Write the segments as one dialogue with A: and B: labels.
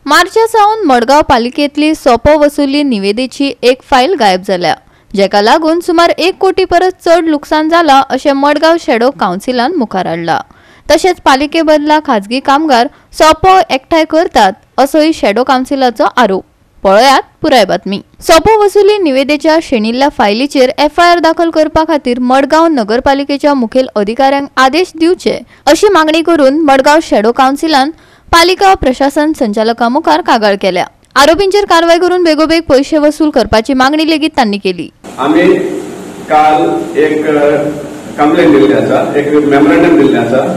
A: मार्चा सावन मडगांव पालिकेंतली सोपो वसुली निवेदेची एक फायल गायब जाल्या, जेका लागून सुमार 1 कोटी परस चड लुकसाण जाला अशें मडगांव शॅडो कावन्सिलान मुखार हाडला। तशेंच पालिके बदला खाजगी कामगार सोपो एकठांय करतात असोय शॅडो कावन्सिलाचो आरोप। पळयात पुराय बातमी। सोपो वसुली निवेदेच्या शेणिल्ल्या फायलीचेर एफआयआर दाखल करपा खातीर मडगांव नगरपालिकेच्या मुखेल अधिकाऱ्यांक आदेश दिवचे अशी मागणी करून मडगांव शॅडो कावन्सिलान पालिका प्रशासन संचालका मुखार कागाळ केल्या। आरोपींचेर कारवाय करून बेगोबेग पैशे वसूल करपाची मागणी लेगीत तांणी केली।
B: आमी काल एक कंप्लेन दिल्ली आसा, एक मेमोरेंडम दिल्लें आसा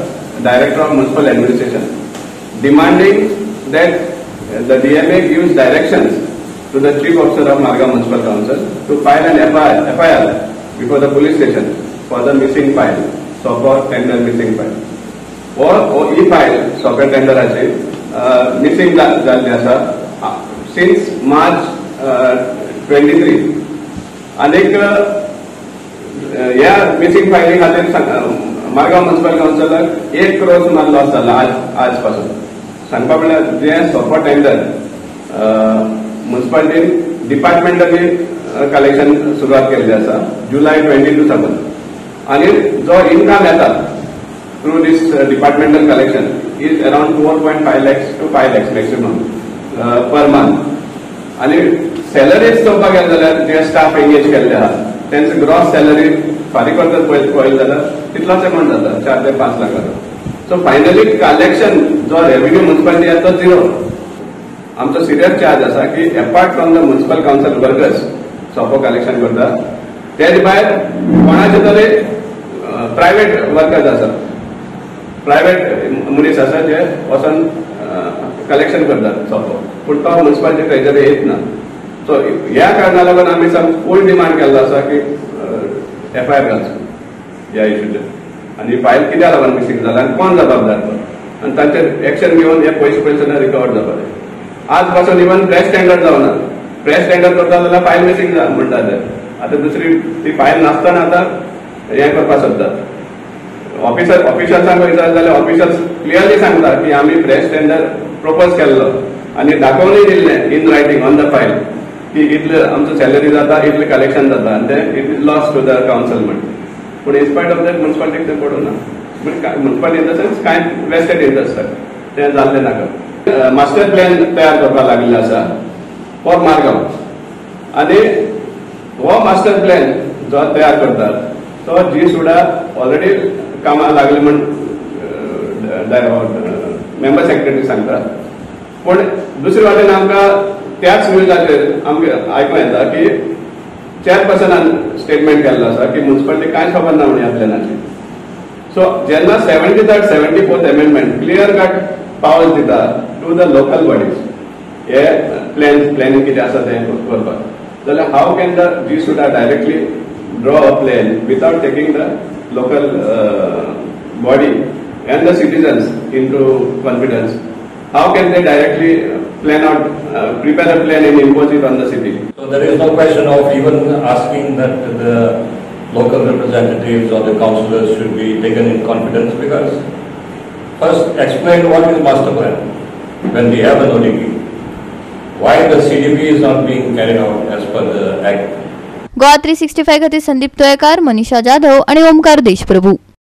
B: Director of Municipal Administration demanding that the DMA gives directions to the Chief Officer of Margao Municipal Council to file an FIR before the police station for the missing file, Sopo tender missing file. Or e file Sopo tender ache missing jalli asa since March 23. Anek या missing file खातीर Margao municipal कावन्सिलाक 1 crore सुमार loss जाला आज पासून। सांगपा म्हळ्यार जें सोपो टेंडर म्युनिसिपालिटीन डिपार्टमेंटली कलेक्शन सुरवात केल्ली आसा जुलय 22 साकून, आनी जो इनकम येता through this departmental collection is around 4.5 lakhs to 5 lakhs maximum per month. आनी सॅलरीज चोवपाक गेले जाल्यार जे स्टाफ एंगेज केल्ले आहा तेंचे ग्रॉस सॅलरी फारीक करतात पळयली जाल्यार तितलोच अमाउंट जाता 4 ते 5 लाखाचो। सो फायनली कलेक्शन जो रेव्हेन्यू म्युनिसिपालिटी येता तो झिरो। आमचो सिरियस चार्ज आसा की apart from the municipal council workers सोपो कलेक्शन करता, तेज भायर कोणाचे तरी प्रायवेट वर्कर्स आसा, प्रायवेट मनीस आसा जे वचून कलेक्शन करतात सोपो, पूण तो म्युनिसिपालिटी ट्रेजरी येत ना। सो ह्या कारणाक लागून आमी फूल डिमांड केल्लो आसा की एफआयआर घालचो ह्या इशूचेर, आनी फायल कित्याक लागून मिसींग जाला आनी कोण जबाबदार तो, आनी तांचेर एक्शन घेवन हे पयशे पयशे रिकवर जावपाक। आज पासून इवन फ्रेश टेंडर जावना, फ्रेश टेंडर करता जाल्यार फायल मिसींग म्हणटा ते। आतां दुसरी ती फायल नासतना आतां हें करपाक सोदतात। ऑफिशल्सांक विचारलें जाल्यार ऑफिशल्स क्लियरली सांगता की आमी फ्रेश टेंडर प्रपोज केल्लो आनी दाखोवनूय दिल्लें in writing on the file की इतले आमचो सॅलरी जाता, इतलें कलेक्शन जाता आनी तें it is loss to the council म्हण। पूण इन स्पायट ऑफ that म्युनिसिपालिटीक तें पडूं ना, म्युनिसिपालिटी इन the sense कांय वेस्टेड इंट्रस्ट तें जाल्लें नाका। मास्टर प्लॅन तयार करपाक लागिल्लो आसा फॉर मारगांव, आनी हो मास्टर प्लॅन जो तयार करतात तो जी सुडा ऑलरेडी कामाक लागले म्हण मेंबर सेक्रेटरी सांगता। पूण दुसरे वाटेन आमकां त्याच न्यूजाचेर आमकां आयकूंक येता की चेअरपर्सनान स्टेटमेंट केल्लो आसा की म्युनिसिपालिटी कांय खबर ना म्हण ह्या प्लॅनाची। सो जेन्ना 73rd 74th amendment clear cut powers दिता two the local bodies hey planning कितें आसा तें करपाक, जाल्यार how can the GSUDA directly draw a plan without taking the local body and the citizens into confidence? How can they directly plan out, prepare a plan and impose it on the city?
C: So there is no question of even asking that the local representatives or the councillors should be taken in confidence, because first explain what is master plan when we have an ODP. Why the CDP is not being carried out as per the Act?
A: Goa 365 खातीर संदीप तोयकार, मनीषा जाधव आणि ओमकार देशप्रभू।